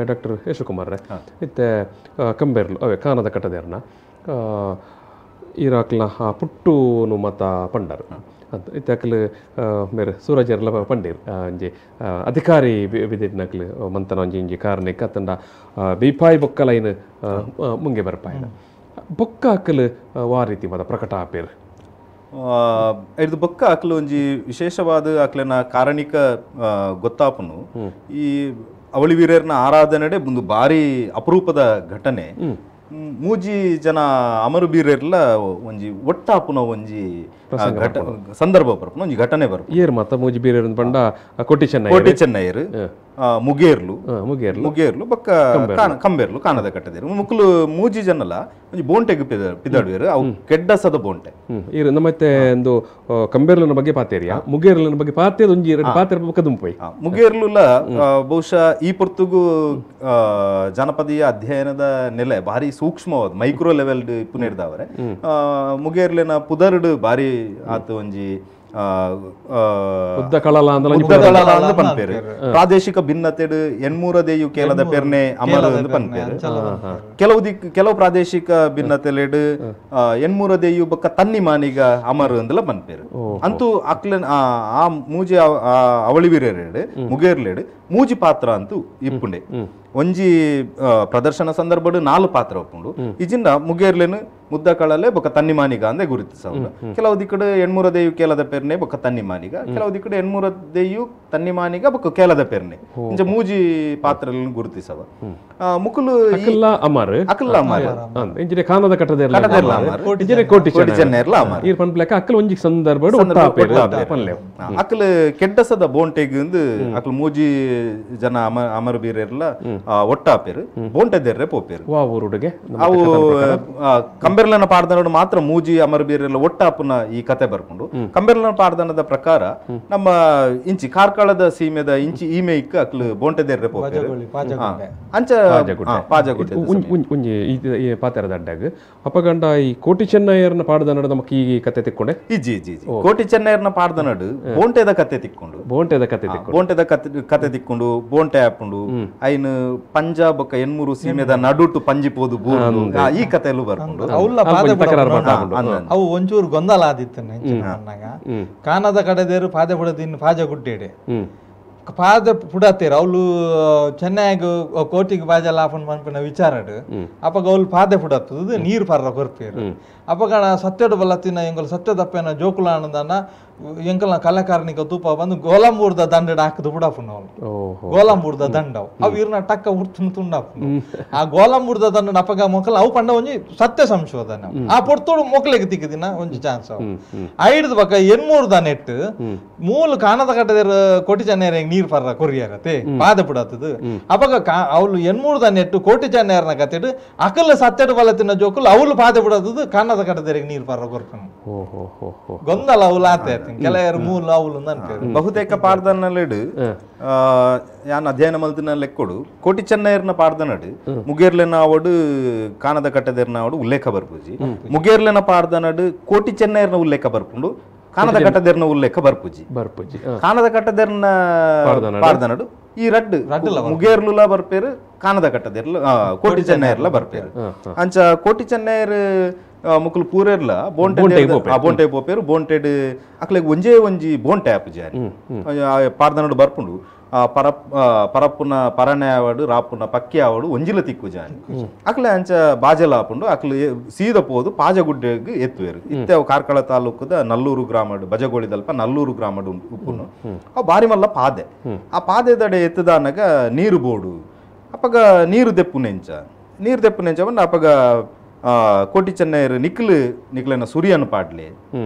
Doctor Yashkumar ಇತ್ತೆ ಕಂಬೇರ್ಲು ಅವೇ ಕಾನದ ಕಟ್ಟದೇರ್ನ ಈರಾಕ್ಲ ಆ ಪುಟ್ಟುನು ಮತ ಪಂಡರು ಅಂತ ಇತ್ತೆ ಅಕ್ಲು ಮೇರೆ ಸೂರಜರ್ಲ ಪಂಡೀರ್ ಒಂಜಿ ಅಧಿಕಾರಿ ಬಿದಿಟ್ನಕ್ಲು ಮಂತನ ಒಂಜಿ ಇಂಜಿ ಕಾರಣಕ್ಕೆ ಅತ್ತಂಡ ಬೀಪಾಯಿ ಬೊಕ್ಕಲೈನ್ ಮುಂಗೆ ಬರ್ಪಾಯಿನ ಬೊಕ್ಕ ಅಕ್ಲು ವಾ ರೀತಿ ಮತ ಪ್ರಕಟ ಆಪೇರು ಇದು ಬೊಕ್ಕ ಅಕ್ಲು ಒಂಜಿ ವಿಶೇಷವಾದ ಅಕ್ಲೆನ ಕಾರಣಿಕ ಗೊತ್ತಾಪನು ಈ ಅವಳಿ ವೀರರ್ನ ಆರಾಧನೆ ಒಂದು ಭಾರಿ ಅಪರೂಪದ ಘಟನೆ. ಮೂಜಿ ಜನ ಅಮರು ಬೀರೆರ್ಲ ಒಂಜಿ ಒಟ್ಟಾಪುನ ಒಂಜಿ ಸಂದರ್ಭ ಬರ್ಪುನ ಒಂಜಿ ಘಟನೆ ಬರ್ಪು. ಏರ್ ಮಾತ ಮೂಜಿ ಬೀರೆರ್ ಪಂಡ ಕೋಟಿ ಚೆನ್ನಯ್ಯರು, ಕೋಟಿ ಚೆನ್ನಯ್ಯರು, ಮುಗೇರ್ಲು ಮುಗೇರ್ಲು ಮುಗೇರ್ಲು ಬೊಕ್ಕ ಕಂಬೇರ್ಲು ಕಾನದ ಕಟ್ಟದೇರು ಮುಕ್ಲು ಮೂಜಿ ಜನಲ ಒಂಜಿ ಬೋಂಟೆಗ್ ಪಿದಾಡುವೆರು. ಅವು ಕೆಡ್ಡಸದ ಬೋಂಟೆ. ಇರು ನಮ್ಮತ್ತೆ ಒಂದು ಕಂಬೇರ್ಲನ ಬಗ್ಗೆ ಪಾತೇರಿಯಾ, ಮುಗೇರ್ಲನ ಬಗ್ಗೆ ಪಾತೇದ ಒಂಜಿ ಎರಡು ಪಾತೇರ ಬೊಕ್ಕ ದುಂಪೋಯ್. ಮುಗೇರ್ಲುಲ ಬಹುಶಃ ಈ ಪೊರ್ತುಗು ಜನಪದೀಯ ಅಧ್ಯಯನದ ನೆಲೆ ಭಾರಿ ಸೂಕ್ಷ್ಮವಾದ ಮೈಕ್ರೋ ಲೆವೆಲ್ ಇಪ್ಪುನೇರ್ದವರೆ. ಮುಗೇರ್ಲಿನ ಪುದರ್ಡು ಭಾರಿ ಆತ ಒಂಜಿ ಪನ್ಪೇರು. ಪ್ರಾದೇಶಿಕ ಭಿನ್ನತೆಡು ಎಣ್ಮೂರದೇಯು ಕೇಲದ ಪೆರ್ನೆ ಅಮರ ಪನ್ಪೇರು. ಕೆಲವು ದಿಕ್ ಕೆಲವು ಪ್ರಾದೇಶಿಕ ಭಿನ್ನತೆಲೆಡು ಎಣ್ಮೂರದೇಯು ಬೊಕ್ಕ ತನ್ನಿ ಮಾನಿಗ ಅಮರ್ ಅಂದಲ ಪನ್ಪೇರು. ಅಂತೂ ಅಕ್ಲ ಆ ಮೂಜಿ ಅವಳಿ ವೀರೆರಡು ಮುಗೇರ್ಲೆಡು ಮೂಜಿ ಪಾತ್ರ ಅಂತೂ ಇಪ್ಪುಂಡೆ. ಒಂಜಿ ಪ್ರದರ್ಶನ ಸಂದರ್ಭಡು 4 ಪಾತ್ರ ಒಪ್ಪುಂಡು. ಇಜಿಂದ ಮುಗೇರ್ಲೇನು ಮುದ್ದ ಕಳಲೆ ಬೊಕ್ಕ ತನ್ನಿ ಮಾನಿಗ ಅಂದೆ ಗುರುತಿಸವು. ಕೆಲವು ದಿಕ್ಕಡು ಎಣ್ಮೂರ ದೇಯು ಕೇಲದ ಪೆರ್ನೆ ಬೊಕ್ಕ ತನ್ನಿ ಮಾನಿಗ, ಕೆಲವು ದಿಕ್ಕಡು ಎಣ್ಮೂರ ದೇಯು ತನ್ನಿ ಮಾನಿಗ ಬೊಕ್ಕ ಕೇಲದ ಪೆರ್ನೆ, ಇಂಚ ಮೂಜಿ ಪಾತ್ರಗಳನ್ನು ಗುರುತಿಸವ. ಮುಕುಲು ಅಮರ್ ಅಕಲ್ಲ ಅಮರ್ ಇಂಜಿನೆ ಕಾನದ ಕಟ್ಟದೇರ್ಲ ಇಂಜಿನೆ ಕೋಟಿ ಚೆನ್ನೈರ್ಲ ಅಮರ್ ಈರ್ ಪನ್ಪ್ಲೆಕ ಅಕ್ಕಲ ಒಂಜಿ ಸಂದರ್ಭಡು ಒಟ್ಟಾಪೇರು ಅಕಲ ಕೆಡ್ಡಸದ ಬೋಂಟೆಗ್ ಅಕಲ್ ಮೂಜಿ ಜನ ಅಮರ್ ಬೀರೆರ್ಲ ಒಟ್ಟಾಪೇರು ಬೋಂಟೆ ದೇರ್ರೆ ಪೋಪೇರು. ಊರುಡುಗೆ ಅವು ಕಂಬೆರ್ಲನ ಪಾಡ್ದನೋಡು ಮಾತ್ರ ಮೂಜಿ ಅಮರ್ ಬೀರೆಲ್ಲ ಒಟ್ಟಾಪುನ ಈ ಕತೆ ಬರ್ಕೊಂಡು. ಕಂಬೆರ್ಲನ ಪಾಡ್ದನದ ಪ್ರಕಾರ ನಮ್ಮ ಇಂಚಿ ಕಾರ್ಕಳದ ಸೀಮೆದ ಇಂಚಿ ಈಮೆ ಇಕ್ಕ ಅಕ್ಲು ಬೋಂಟೆ ದೇರ್ರೆ ಪೋಪೇರು. ಅಂಚ ಪಾಜಗುಡ್ಡೆ ಒಂಜಿ ಈ ಪಾತೆರದ ಅಡ್ಡಾಗ ಅಪಗಂಡ ಈ ಕೋಟಿ ಚೆನ್ನಯ್ಯರ್ನ ಪಾಡ್ದನಡು ನಮಕ್ ಈ ಕತೆ ತಿಕ್ಕೊಂಡೆ. ಇಜ್ಜಿ ಇಜ್ಜಿ ಕೋಟಿ ಚೆನ್ನಯ್ಯರ್ನ ಪಾಡ್ದನಡು ಬೋಂಟೆದ ಕತೆ ತಿಕ್ಕೊಂಡು, ಬೋಂಟೆದ ಕತೆ ತಿಕ್ಕೊಂಡು, ಬೋಂಟೆದ ಕತೆ ತಿಕ್ಕೊಂಡು ಬೋಂಟೆ ಆಪುಂಡು. ಐನು ಪಂಜಾಬ್ ಬೊಕ್ಕ ಎನ್ಮೂರು ಸೀಮೆದ ನಡುಟು ಪಂಜಿ ಪೋದು ಬೂರು ಈ ಕಥೆಯಲ್ಲೂ ಬರ್ಕೊಂಡು. ಅವು ಒಂಚೂರು ಗೊಂದಲ ಆದಿತ್ತು ಕಾನದ ಕಡೆದೇರು ಪಾದೆ ಪುಡದಿನ್ ಪಾಜ ಗುಡ್ಡೇಡೆ ಪಾದ ಪುಡತೇರು ಅವಳು ಚೆನ್ನೈಗ್ ಕೋಟಿಗೆ ಬಾಜಲ ಆಪನ್ ಮನ್ಪಿನ ವಿಚಾರಡು ಅಪಗ ಅವಳು ಪಾದೆ ಪುಡತ್ತದ ನೀರು ಪರ್ರ ಕೊರ್ಪೇರು. ಅಪಗಣ ಸತ್ಯಡು ಬಲ್ಲತ್ತಿನ ಎಂಗಲ್ ಸತ್ಯದಪ್ಪನ ಜೋಕುಲ ಆನಂದನ ಎಂಕಲ್ನ ಕಲಾಕಾರನಿಕ ತೂಪ ಬಂದು ಗೋಲಂಬೂರ್ದ ದಂಡ ಹಾಕದು ಪುಡಪುನ ಅವಳು. ಗೋಲಂಬೂರ್ದ ದಂಡವು ಅವು ಇರ್ನ ಟಕ್ಕ ಉರ್ತು ತುಂಡಾಪುನ ಆ ಗೋಲಂಬೂರ್ದ ದಂಡ ಅಪಗ ಮೊಕಲ ಅವು ಪಂಡ ಒಂಜಿ ಸತ್ಯ ಸಂಶೋಧನೆ ಆ ಪೊರ್ತೋಡು ಮೊಕಲೆಗೆ ತಿಕ್ಕದಿನ ಒಂಜಿ ಚಾನ್ಸ್ ಅವು. ಐಡ್ದ ಬಕ್ಕ ಎನ್ಮೂರ್ದ ನೆಟ್ಟು ಮೂಲ ಕಾನದ ಕಟ್ಟದ ಕೋಟಿ ಚೆನ್ನೈರ ನೀರು ಪರ್ರ ಕೊರಿಯಾರತೆ ಪಾದ ಪುಡತ್ತದ ಅಪಗ ಅವಳು ಎನ್ಮೂರ್ದ ನೆಟ್ಟು ಕೋಟಿ ಚೆನ್ನೈರ್ನ ಕತ್ತಿಟ್ಟು ಅಕಲ ಸತ್ಯಡು ಬಲತಿನ ಜೋಕುಲು ಅವಳು ಪಾದ ಪುಡತ್ತದ ಕಾನದ ಕಟ್ಟದರಿಗೆ ನೀರು ಪರ್ರ ಕೊರ್ಪನು. ಗೊಂದಲ ಅವಳು ಆತ ಕೆಲವರು ಮೂಲ ಅವಳು ಬಹುತೇಕ ಪಾಡ್ದನಲೆಡು ಯಾನ್ ಅಧ್ಯಯನ ಮಲ್ತಿನ ಲೆಕ್ಕೊಡು ಕೋಟಿ ಚೆನ್ನೈರ್ನ ಪಾಡ್ದನಡು ಮುಗೇರ್ಲೆನ ಅವಡು ಕಾನದ ಕಟ್ಟದೇರ್ನ ಅವಡು ಉಲ್ಲೇಖ ಬರ್ಪುಜಿ. ಮುಗೇರ್ಲೆನ ಪಾಡ್ದನಡು ಕೋಟಿ ಚೆನ್ನೈರ್ನ ಉಲ್ಲೇಖ ಬರ್ಪುಂಡು, ಕಾನದ ಕಟ್ಟದೇರ್ನ ಉಲ್ಲೇಖ ಬರ್ಪುಜಿ ಬರ್ಪುಜಿ. ಕಾನದ ಕಟ್ಟದೇರ್ನ ಪಾಡ್ದನಡು ಈ ರಡ್ಡು ಮುಗೇರ್ಲುಲ ಬರ್ಪೇರು, ಕಾನದ ಕಟ್ಟದೇರ್ಲ ಕೋಟಿ ಚೆನ್ನೈರ್ಲ ಬರ್ಪೇರು. ಅಂಚ ಕೋಟಿ ಚೆನ್ನೈರ್ ಮುಕುಲು ಪೂರೆರ್ಲ ಬೋಂಟೆ ಬೋಂಟೆ ಪೋಪೇರು. ಬೋಂಟೆಡ್ ಅಕ್ಲೆಗ್ ಒಂಜೇ ಒಂಜಿ ಬೋಂಟೆ ಆಪುಜಿ ಪಾಡ್ದನಡು ಬರ್ಪುಂಡು. ಪರಪ್ಪುನ ಪರಣೆ ಆವಡು ರಾಪುನ ಪಕ್ಕಿ ಆವಡು ಒಂಜಿಲ ತಿಕ್ಕು ಜಾನಿ ಅಕ್ಲೆ ಅಂಚ ಬಾಜಲ ಆಪುಂಡು. ಅಕ್ಲು ಸೀದ ಪೋದು ಪಾಜಗುಡ್ಡೆಗ್ ಎತ್ತುವೇರು. ಇತ್ತೆ ಅವು ಕಾರ್ಕಳ ತಾಲೂಕುದ ನಲ್ಲೂರು ಗ್ರಾಮಡು ಬಜಗೋಳಿದಲ್ಪ ನಲ್ಲೂರು ಗ್ರಾಮಡು ಉಪ್ಪುನು ಅವು ಬಾರಿ ಮಲ್ಲ ಪಾದೆ. ಆ ಪಾದೆದಡೆ ಎತ್ತದಾನಗ ನೀರು ಬೋಡು ಅಪಗ ನೀರು ದೆಪ್ಪು ನೆಂಚ ನೀರು ದೆಪ್ಪು ನೆಂಚ ಬಂದು ಅಪಗ ಕೋಟಿ ಚೆನ್ನೈರು ನಿಕ್ಲು ನಿಕ್ಲೆನ ಸೂರ್ಯನ ಪಾಡ್ಲಿ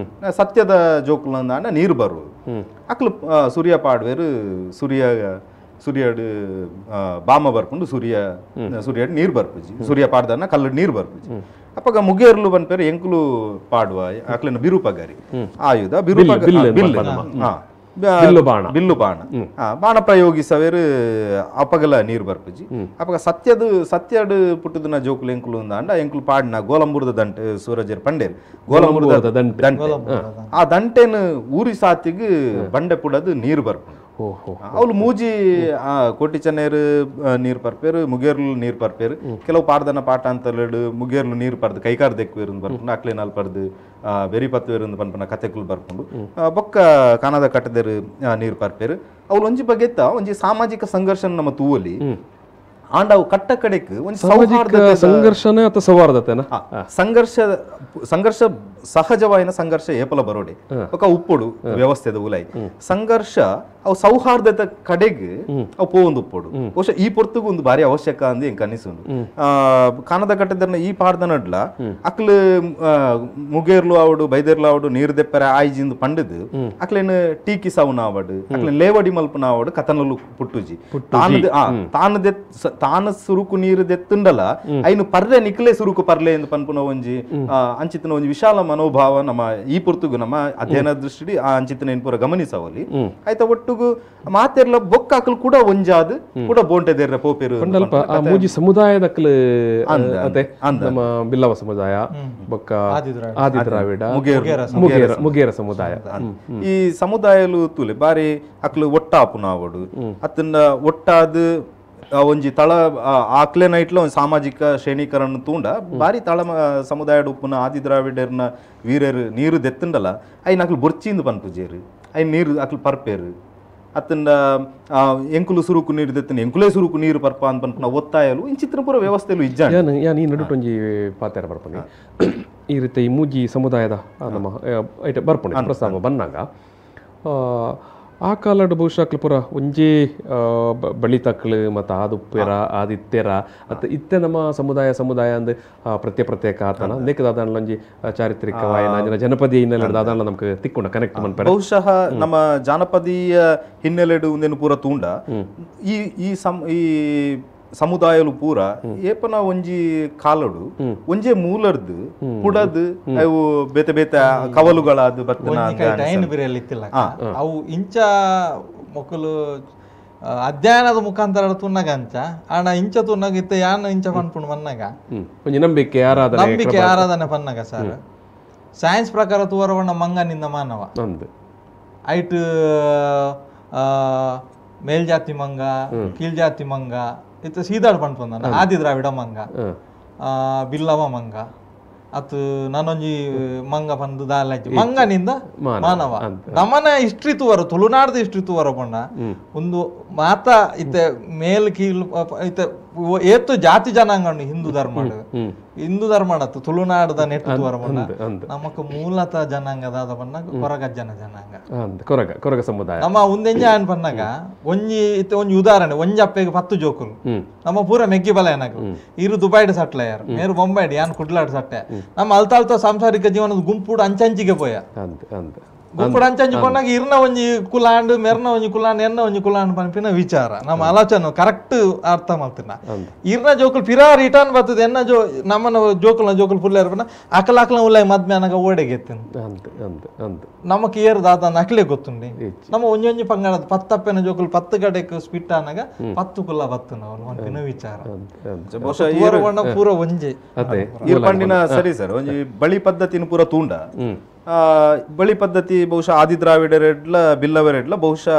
ಸತ್ಯದ ಜೋಕುಲಂದಾಂಡ ನೀರು ಬರು ಅಕ್ಲು ಸೂರ್ಯ ಪಾಡ್ವೇರು. ಸೂರ್ಯ ಸೂರ್ಯಡು ಬಾಮ ಬರ್ಪುಂಡು, ಸೂರ್ಯ ಸೂರ್ಯಡು ನೀರು ಬರ್ಪುಜಿ, ಸೂರ್ಯ ಪಾಡ್ದನ್ನ ಕಲ್ಲು ನೀರು ಬರ್ಪುಜಿ. ಅಪಗ ಮುಗೇರ್ಲು ಬನ್ಪೇರು ಎಂಕುಲು ಪಾಡುವ ಅಕ್ಲೆನ ಬಿರುಪಗರಿ ಆಯುಧ ಬಿರುಪಗ ಬಿಲ್ಲು ಬಾಣ ಬಿಲ್ಲು ಬಾಣ ಬಾಣ ಪ್ರಯೋಗಿಸವೇರು ಅಪಗಲ ನೀರು ಬರ್ಪುಜಿ. ಅಪಗ ಸತ್ಯದು ಸತ್ಯಡು ಪುಟ್ಟುದಿನ ಜೋಕುಲು ಎಂಕುಲು ಅಂದಾಂಡ ಎಂಕುಲು ಪಾಡಿನ ಗೋಲಂಬೂರ್ದ ದಂಟೆ ಸೂರಜರ್ ಪಂಡೇರು ಗೋಲಂಬೂರ್ದ ದಂಟೆ ಆ ದಂಟೆನು ಊರಿ ಸಾತಿಗೆ ಬಂಡೆ ಪುಡದು ನೀರು ಬರ್ಪುಂಡು. ಅವಳು ಮೂಜಿ ಕೋಟಿ ಚೆನ್ನೈರು ನೀರು ಪರ್ಪೇರು, ಮುಗೇರ್ಲು ನೀರು ಪರ್ಪೇರು. ಕೆಲವು ಪಾಡ್ದನ ಪಾಠ ಅಂತಲೇಡು ಮುಗೇರ್ಲು ನೀರು ಪರ್ದು ಕೈಕಾರ್ ದೆಕ್ವೇರು ಬರ್ಪುಂಡು, ಅಕ್ಲೆ ನಾಲ್ ಪರ್ದು ಬೆರಿ ಪತ್ವೇರು ಪನ್ಪುನ ಕತೆಕುಲು ಬರ್ಪುಂಡು. ಬೊಕ್ಕ ಕಾನದ ಕಟ್ಟದೇರು ನೀರು ಪರ್ಪೇರು. ಅವಳು ಒಂಜಿ ಬಗೆತ್ತ ಒಂಜಿ ಸಾಮಾಜಿಕ ಸಂಘರ್ಷ ನಮ್ಮ ತೂವಲಿ ಆಂಡ ಅವು ಕಟ್ಟ ಕಡೆಕ್ ಒಂಜಿ ಸೌಹಾರ್ದತೆ ಸಂಘರ್ಷನೇ ಅಥವಾ ಸೌಹಾರ್ದತೆನಾ? ಸಂಘರ್ಷ ಸಂಘರ್ಷ ಸಹಜವಾಯಿನ ಸಂಘರ್ಷ ಏಪಲ ಬರೋಡೆ ఒక ಉಪ್ಪೊಡು ವ್ಯವಸ್ಥೆದ ಉಲೈ ಸಂಘರ್ಷ ಅವು ಸೌಹಾರ್ದತೆ ಕಡೆಗ್ ಅವು ಪೋವೊಂದು ಉಪ್ಪೊಡು. ಬಹುಶಃ ಈ ಪೊರ್ತುಗು ಒಂದು ಭಾರಿ ಅವಶ್ಯಕ ಅಂದ್ ಎಂಕ್ ಅನಿಸುಂಡು. ಕಾನದ ಕಟ್ಟದರ್ನ ಈ ಪಾಡ್ದನಡ್ಲ ಅಕ್ಲು ಮುಗೇರ್ಲು ಆವಡು ಬೈದೇರ್ಲು ಆವಡು ನೀರು ದೆಪ್ಪರೆ ಆಯ್ಜಿಂದು ಪಂಡದು ಅಕ್ಲೇನು ಟೀಕಿಸವುನ ಆವಡು ಅಕ್ಲೇನ್ ಲೇವಡಿ ಮಲ್ಪನ ಆವಡು ಕಥನಲು ಪುಟ್ಟುಜಿ. ತಾನು ತಾನು ಸುರುಕು ನೀರು ದೆತ್ತುಂಡಲ ಐನು ಪರ್ರೆ ನಿಕ್ಲೆ ಸುರುಕು ಪರ್ಲೆ ಎಂದು ಪನ್ಪುನ ಒಂಜಿ ಅಂಚಿತನ ಒಂಜಿ ವಿಶಾಲ ಮನೋಭಾವ ನಮ್ಮ ಈ ಪೊರ್ತುಗು ನಮ್ಮ ಅಧ್ಯಯನ ದೃಷ್ಟಿ ಆ ಅಂಚಿತನ ಏನ್ ಪೂರ ಗಮನಿಸವಲಿ. ಆಯ್ತಾ ಒಟ್ಟುಗು ಮಾತೆರ್ಲ ಬೊಕ್ಕಾಕಲು ಕೂಡ ಒಂಜಾದ್ ಕೂಡ ಬೋಂಟೆ ದೇರ್ರ ಪೋಪೇರು ಪಂಡಲ್ಪ ಆ ಮೂಜಿ ಸಮುದಾಯದಕ್ಲು ಅದೇ ನಮ್ಮ ಬಿಲ್ಲವ ಸಮುದಾಯ ಬೊಕ್ಕ ಆದಿ ದ್ರಾವಿಡ ಮುಗೇರ ಸಮುದಾಯ. ಈ ಸಮುದಾಯಲು ತೂಲೆ ಬಾರಿ ಅಕ್ಲು ಒಟ್ಟಾಪುನ ಆವಡು ಅತ್ತನ್ನ ಒಟ್ಟಾದ ಒಂಜಿ ತಳ ಆಕ್ಲೆ ನೈಟ್ಲ ಒಂಜಿ ಸಾಮಾಜಿಕ ಶ್ರೇಣೀಕರಣ ತೂಂಡ ಬಾರಿ ತಳ ಸಮುದಾಯ ಉಪ್ಪುನ ಆದಿ ದ್ರಾವಿಡರ್ನ ವೀರರು ನೀರು ದೆತ್ತುಂಡಲ ಐನ್ ಅಕ್ಲು ಬೊರ್ಚಿಂದು ಪನ್ಪುಜೇರು, ಐನ್ ನೀರು ಅಕ್ಲು ಪರ್ಪೇರು. ಅತ್ತಂಡ ಎಂಕುಲು ಸುರುಕು ನೀರು ದೆತ್ತನ ಎಂಕುಲೇ ಸುರುಕು ನೀರು ಪರ್ಪ ಅಂತ ಪನ್ಪುನ ಒತ್ತಾಯಲು ಇಂಚಿತ್ರ ಪೂರ ವ್ಯವಸ್ಥೆಲು ಇಜ್ಜ. ಯಾನ್ ಈ ನಡುಟು ಒಂಜಿ ಪಾತೆರ ಬರ್ಪುನಿ ಈ ರೀತಿ ಈ ಮೂಜಿ ಸಮುದಾಯದ ನಮ್ಮ ಐಟ ಬರ್ಪುನಿ ಪ್ರಸ್ತಾವ ಬನ್ನಾಗ ಆ ಕಾಲಡ್ ಬಹುಶಃ ಅಕ್ಲು ಪೂರ ಒಂಜಿ ಬಳಿತಕ್ಲು ಮತ್ತು ಆದುಪ್ಪೆರ ಆದಿತ್ಯರ ಅತ್ತ ಇತ್ತೆ ನಮ್ಮ ಸಮುದಾಯ ಸಮುದಾಯ ಅಂದ್ ಪ್ರತ್ಯೇಕ ಪ್ರತ್ಯೇಕ ಆತನ ನೇಕದಾದಾಂಡ್ಲ ಒಂಜಿ ಚಾರಿತ್ರಿಕ ವಾಯನ ಜನಪದೀಯ ಹಿನ್ನೆಲೆ ದಾದಾಂಡ್ಲ ನಮ್ಗೆ ತಿಕ್ಕೊಂಡ ಕನೆಕ್ಟ್ ಮನ್ಪೆರೆ. ಬಹುಶಃ ನಮ್ಮ ಜಾನಪದೀಯ ಹಿನ್ನೆಲೆಡು ಒಂದೇನು ಪೂರ ತೂಂಡ ಈ ಈ ಈ ಸಮುದಾಯಲು ಪೂರ ಏಪನ ಒಂಜಿ ಕಾಲಡು ಒಂಜೆ ಮೂಲರ್ದು ಪುಡದು ಅವು ಬೇತೆ ಬೇತೆ ಕವಲುಗಳಾದ ಬತ್ತನ ಅವು ಇಂಚ ಮೊಕ್ಕಲು ಅಧ್ಯಯನದ ಮುಖಾಂತರ ತುನ್ನಗ ಅಂಚ ಆಣ ಇಂಚ ತುನ್ನಗ ಇತ್ತ ಯಾನ ಇಂಚ ಪನ್ಪುಂಡು ಮನ್ನಾಗ ಒಂಜಿ ನಂಬಿಕೆ ಆರಾಧನೆ ನಂಬಿಕೆ ಆರಾಧನೆ ಪನ್ನಾಗ ಸರ್. ಸೈನ್ಸ್ ಪ್ರಕಾರ ತೂವರವಣ್ಣ ಮಂಗನಿಂದ ಮಾನವ ಐಟ್ ಮೇಲ್ಜಾತಿ ಮಂಗ ಕೀಳ್ಜಾತಿ ಮಂಗ ಇತ್ತ ಸೀದಾಡ್ ಪನ್ಪುಂದ ಆದಿ ದ್ರಾವಿಡ ಮಂಗ ಬಿಲ್ಲವ ಮಂಗ ಅತ್ ನಾನೊಂಜಿ ಮಂಗ ಪಂದು ದಾಲಜ್ಜಿ ಮಂಗನಿಂದ ಮಾನವ. ನಮ್ಮನ ಹಿಸ್ಟ್ರಿ ತೂವರು ತುಳುನಾಡ್ದ ಹಿಸ್ಟ್ರಿ ತೂವರ ಪಂಡ ಒಂದು ಮಾತಾ ಇತ್ತೆ ಮೇಲ್ ಕೀಳ್ ಇತ್ತೆ ಏತು ಜಾತಿ ಜನಾಂಗ ಹಿಂದೂ ಧರ್ಮ ಹಿಂದೂ ಧರ್ಮ ತುಳುನಾಡದ ನೆಟ್ಟು ತೂವರ ಪಂಡ ನಮಕ್ ಮೂಲತಃ ಜನಾಂಗದಾದ ಪನ್ನ ಕೊರಗಜ್ಜನ ಜನಾಂಗ ಕೊರಗ ಕೊರಗ ಸಮುದಾಯ. ನಮ್ಮ ಒಂದೆಂಜ ಏನ್ ಪನ್ನಾಗ ಒಂಜಿ ಇತ್ತೆ ಒಂಜಿ ಉದಾಹರಣೆ ಒಂಜಿ ಅಪ್ಪೆಗೆ 10 ಜೋಕುಲು ನಮ್ಮ ಪೂರ ಮೆಗ್ಗಿ ಬಲ ಏನಕ ಇರು ದುಬೈಡ್ ಸಟ್ಲಯಾರು ಮೇರು ಬೊಂಬೈಡ್ ಯಾನ್ ಕುಡ್ಲಾಡ್ ಸಟ್ಟೆ ನಮ್ಮ ಅಲ್ತ ಅಲ್ತ ಸಾಂಸಾರಿಕ ಜೀವನದ ಗುಂಪುಡು ಅಂಚಂಚಿಗೆ ಪೋಯ ಗುಂಪುಡು ಅಂಚಂಚಿ ಪನ್ನಾಗ ಇರ್ನ ಒಂಜಿ ಕುಲಾಂಡ್ ಮೆರ್ನ ಒಂಜಿ ಕುಲಾಂಡ್ ಎನ್ನ ಒಂಜಿ ಕುಲಾಂಡ್ ಪನ್ಪಿನ ವಿಚಾರ ನಮ್ಮ ಆಲೋಚನೆ ಕರೆಕ್ಟ್ ಅರ್ಥ ಮಾಡ್ತಿನ. ಇರ್ನ ಜೋಕುಲು ಪಿರಾ ರಿಟರ್ನ್ ಬರ್ತದೆ ಎನ್ನ ಜೋ ನಮ್ಮನ ಜೋಕುಲ್ನ ಜೋಕುಲು ಪುಲ್ಲೇರ್ ಪನ್ನ ಅಕಲ ಅಕಲ ಉಲ್ಲಾಯಿ ಮದ್ಮೆ ಅನಗ ಓಡೆಗೆತ್ತಿನ ನಮಕ್ ಏರ್ ದಾದ ಅಕ್ಲೆ ಗೊತ್ತುಂಡಿ. ನಮ್ಮ ಒಂಜೊಂಜಿ ಪಂಗಡದ 10 ಅಪ್ಪೆನ ಜೋಕುಲು 10 ಗಡೆಕ್ ಸ್ಪಿಟ್ ಅನಗ 10 ಕುಲ್ಲ ಬತ್ತುನ ಪನ್ಪಿನ ವಿಚಾರ ಪೂರ ಒಂಜಿ ಪಂಡಿನ. ಸರಿ ಸರ್, ಒಂಜಿ ಬಳಿ ಪದ್ಧತಿನ ಪೂರ ತೂಂಡ ಬಳಿ ಪದ್ಧತಿ ಬಹುಶಃ ಆದಿ ದ್ರಾವಿಡರೆಡ್ಲ ಬಿಲ್ಲವರೆಡ್ಲ ಬಹುಶಃ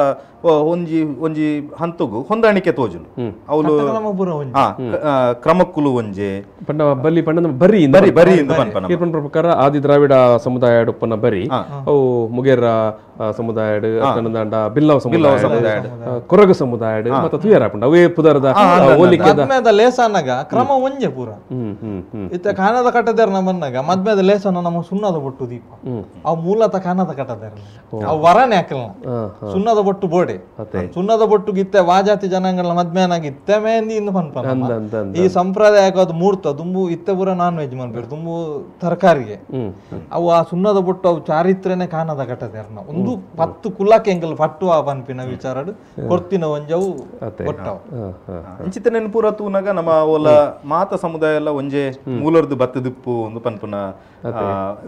ಒಂಜಿ ಒಂಜಿ ಹಂತಗು ಹೊಂದಾಣಿಕೆ ತೋಜುನು ಅವಳು ಕ್ರಮಕ್ಕುಲು ಒಂಜೆ ಬಲಿ ಪಂಡ ಬರಿ ಬರಿ ಬರಿ ಪ್ರಕಾರ ಆದಿ ದ್ರಾವಿಡ ಸಮುದಾಯ ಉಪ್ಪನ ಬರಿ ಅವು ಮುಗೇರ ಸಮುದಾಯ ಬಿಲ್ಲವ ಸಮುದಾಯ ಕೊರಗ ಸಮುದಾಯ ಮತ್ತೆ ತುಯರ ಅವೇ ಪುದರದ ಮದ್ಮೆದ ಲೇಸನಾಗ ಕ್ರಮ ಒಂಜೆ ಪೂರ ಇತ್ತ ಕಾನದ ಕಟ್ಟದೇರ ನಮ್ಮನ್ನಾಗ ಮದ್ಮೆದ ಲೇಸನ ನಮ್ಮ ಸುಣ್ಣದ ಬೊಟ್ಟು ದೀಪ ಅವು ಮೂಲತಃ ಕಾನದ ಕಟ್ಟದೇರ ಅವು ವರನೇ ಹಾಕಲ್ಲ ಸುಣ್ಣದ ಬೊಟ್ಟು ಬೋಡೆ ಸುಣ್ಣದ ಬೊಟ್ಟು ಗಿತ್ತೆ ವಾಜಾತಿ ಜನಾಂಗಗಳ ಮದ್ಮೆನಾಗ ಇತ್ತೆ ಮೇಂದಿ ಇಂದು ಪನ್ಪನ ಈ ಸಂಪ್ರದಾಯಕ್ಕೆ ಅದು ಮೂರ್ತ ದುಂಬು ಇತ್ತೆ ಪೂರ ನಾನ್ ವೆಜ್ ಮನ್ಪೇರು ದುಂಬು ತರಕಾರಿಗೆ ಅವು ಆ ಸುಣ್ಣದ ಬೊಟ್ಟು ಅವು ಚಾರಿತ್ರ್ಯನೇ ಕಾನದ ಕಟ್ಟದೇರ್ನ ಒಂದು 10 ಕುಲಕ್ಕೆ ಎಂಗಲ್ ಪಟ್ಟುವ ಪನ್ಪಿನ ವಿಚಾರಡು ಕೊರ್ತಿನ ಒಂಜವು ಕೊಟ್ಟವು ಅಂಚಿತ ನೆನಪುರ ತೂನಾಗ ನಮ್ಮ ಓಲ ಮಾತ ಸಮುದಾಯ ಎಲ್ಲ ಒಂಜೆ ಮೂಲರ್ದು ಬತ್ತದಿಪ್ಪು ಒಂದು ಪನ್ಪುನ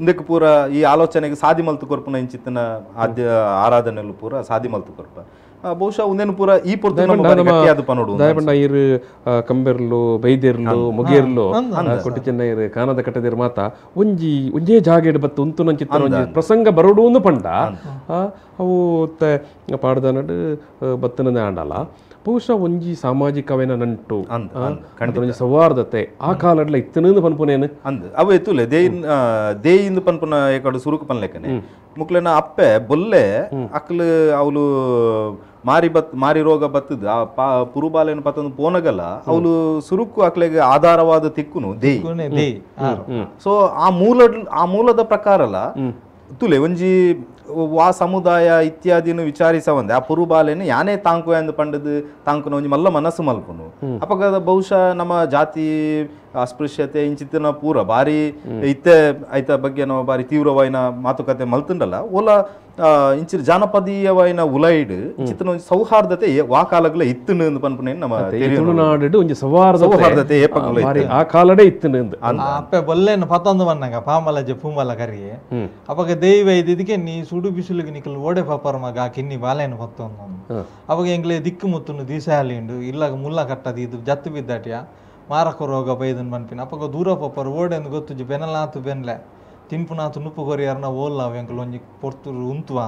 ಇಂದಕ್ಕೆ ಪೂರ ಈ ಆಲೋಚನೆಗೆ ಸಾದಿ ಮಲ್ತು ಕೊರ್ಪುನ ಇಂಚಿತನ ಆದ್ಯ ಆರಾಧನೆಲು ಪೂರ ಸಾದಿ ಮಲ್ತು ಕೊರ್ಪ. ಬಹುಶಃ ಉಂದೇನು ಪೂರ ಈ ಪೊರ್ತು ನಮ್ಮ ಬಾರಿ ಗಟ್ಟಿಯಾದ ಪನೋಡು ದಾಯಪಂಡ ಇರು ಕಂಬೆರ್ಲು ಬೈದೆರ್ಲು ಮೊಗೇರ್ಲು ಕೊಟ್ಟಿ ಚೆನ್ನೈರು ಕಾನದ ಕಟ್ಟದಿರು ಮಾತ ಒಂಜಿ ಒಂಜೇ ಜಾಗೆಡ್ ಬತ್ತು ಉಂತು ನಂಚಿತ್ತ ಒಂಜಿ ಪ್ರಸಂಗ ಬರೋಡು ಪಂಡ ಅವು ಪಾಡ್ದನಡು ಬತ್ತನದೇ ಆಂಡಲ ಬಹುಶಃ ಒಂಜಿ ಸಾಮಾಜಿಕವೇನ ನಂಟು ಒಂಜಿ ಸೌಹಾರ್ದತೆ ಆ ಕಾಲಡ್ಲ ಇತ್ತನಂದು ಪನ್ಪುನೇನು ಅಂದ್ ಅವು ಎತ್ತುಲೆ ದೇಯಿಂದ ಪನ್ಪುನ ಏಕಡು ಸುರುಕು ಪನ್ಲೆಕ್ಕನೆ ಮುಕ್ಲೆನ ಅಪ್ಪೆ ಬೊಲ್ಲೆ ಅಕ್ಲು ಅವಳು ಮಾರಿ ಬತ್ ಮಾರಿ ರೋಗ ಬತ್ತದ ಆ ಪುರುಬಾಲೆನ ಪತ್ತಂದು ಪೋನಗಲ್ಲ ಅವಳು ಸುರುಕು ಅಕ್ಲೆಗೆ ಆಧಾರವಾದ ತಿಕ್ಕುನು ದೇಯಿ. ಸೊ ಆ ಮೂಲದ ಪ್ರಕಾರಲ್ಲ ತುಲೆ ಒಂಜಿ ವಾ ಸಮುದಾಯ ಇತ್ಯಾದಿನ ವಿಚಾರಿಸವಂದೆ ಆ ಪುರುಬಾಲೆನ ಯಾನೇ ತಾಂಕು ಎಂದು ಪಂಡದು ತಾಂಕುನ ಒಂಜಿ ಮಲ್ಲ ಮನಸ್ಸು ಮಲ್ಪುನು ಅಪಗದ ಬಹುಶಃ ನಮ್ಮ ಜಾತಿ ಅಸ್ಪೃಶ್ಯತೆ ಇಂಚಿತ್ತಿನ ಪೂರ ಬಾರಿ ಇತ್ತೆ ಐತ ಬಗ್ಗೆ ನಾವು ಬಾರಿ ತೀವ್ರವಾಯಿನ ಮಾತುಕತೆ ಮಲ್ತುಂಡಲ್ಲ ಓಲ ಇಂಚಿನ ಜಾನಪದೀಯವಾಯಿನ ಉಲೈಡ್ ಇಂಚಿತ್ತಿನ ಒಂಜಿ ಸೌಹಾರ್ದತೆ ವಾ ಕಾಲಗ್ಲ ಇತ್ತುನು ಪನ್ಪುನೇನು ನಮ್ಮ ತುಳುನಾಡು ಒಂಜಿ ಸೌಹಾರ್ದತೆ ಆ ಕಾಲಡೇ ಇತ್ತುನು ಅಪ್ಪೆ ಬೊಲ್ಲೇನು ಪತ್ತೊಂದು ಬನ್ನಾಗ ಪಾಮಲಜೆ ಪೂಮಲ ಕರಿಯೆ ಅವಾಗ ದೈವ ಇದಕ್ಕೆ ನೀ ಸುಡು ಬಿಸಿಲಿಗೆ ನಿಕ್ಕಲು ಓಡೆ ಪಾಪರ ಮಗ ಕಿನ್ನಿ ಬಾಲೇನು ಪತ್ತೊಂದು ಅವಾಗ ಎಂಗ್ಲೆ ದಿಕ್ಕು ಮುತ್ತುನು ದಿಸಾಲಿಂಡು ಇಲ್ಲಾಗ ಮುಲ್ಲ ಕಟ್ಟದು ಇದು ಜತ್ತು ಬಿದ್ದಾಟಿಯ ಮಾರಕ ರೋಗ ಬೈದನ್ ಪನ್ಪಿನ ಅಪ್ಪಗ ದೂರ ಪಪ್ಪರು ಓಡೆಂದು ಗೊತ್ತುಜಿ ಬೆನಲಾತು ಬೆನ್ಲೆ ತಿನ್ಪುನಾತು ನುಪ್ಪು ಕೊರಿಯಾರನ ಓಲ್ಲ ಎಂಕಲ್ ಒಂಜಿ ಪೊರ್ತುರು ಉಂತುವ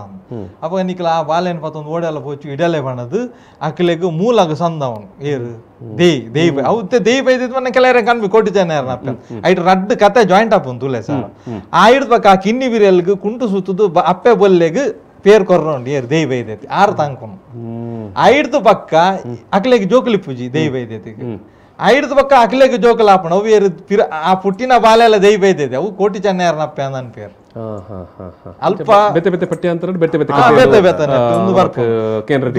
ಅಪ್ಪಗ ನಿಕ್ಕಲ ಆ ಬಾಲೆನ್ ಪತ್ತೊಂದು ಓಡೆಲ್ಲ ಪೋಚು ಇಡಲೆ ಬಣ್ಣದು ಅಕ್ಲೆಗ್ ಮೂಲಾಗ ಸಂದವನು ಏರು ದೇಯ್ ದೇಯ್ ಬೈ ಅವು ದೇಯ್ ಬೈದಿದ್ದು ಮನೆ ಕೆಲವರೆ ಕನ್ಬಿ ಕೋಟಿ ಜನ ಅಪ್ಪ ಐಟ್ ರಡ್ಡು ಕತೆ ಜಾಯಿಂಟ್ ಆಪುನ್ ತುಲೆ ಸರ್ ಆ ಹಿಡ್ದು ಆ ಕಿನ್ನಿ ಬಿರಿಯಲ್ಗ್ ಕುಂಟು ಸುತ್ತದು ಅಪ್ಪೆ ಬೊಲ್ಲೆಗ್ ಪೇರ್ ಕೊರ್ರೋಂಡು ಏರು ದೇಯ್ ಬೈದೈತಿ ಆರು ತಾಂಕುನು ಐಡ್ದು ಪಕ್ಕ ಅಕ್ಲೆಗ್ ಜೋಕುಲಿ ಪೂಜಿ ದೇಯ್ ಬೈದೈತಿಗೆ ಐಡ್ದು ಪಕ್ಕ ಅಕ್ಲೆಗ್ ಜೋಕುಲು ಆಪಣ ಅವು ಏರು ಆ ಪುಟ್ಟಿನ ಬಾಲೆಲ್ಲ ದೇಯ್ ಬೈದೈತಿ ಅವು ಕೋಟಿ ಚೆನ್ನಯ್ಯರ್ನಪ್ಪೆ ಅಂದನ್ ಪೇರು ಅಲ್ಪ ಬೆತ್ತೆ ಬೆತ್ತೆ ಪಟ್ಯಾಂತರ ಬೆತ್ತೆ ಬೆತ್ತೆ ಬೆತ್ತೆ ಬೆತ್ತೆ ಒಂದು ಬರ್ಪು ಕೇಂದ್ರ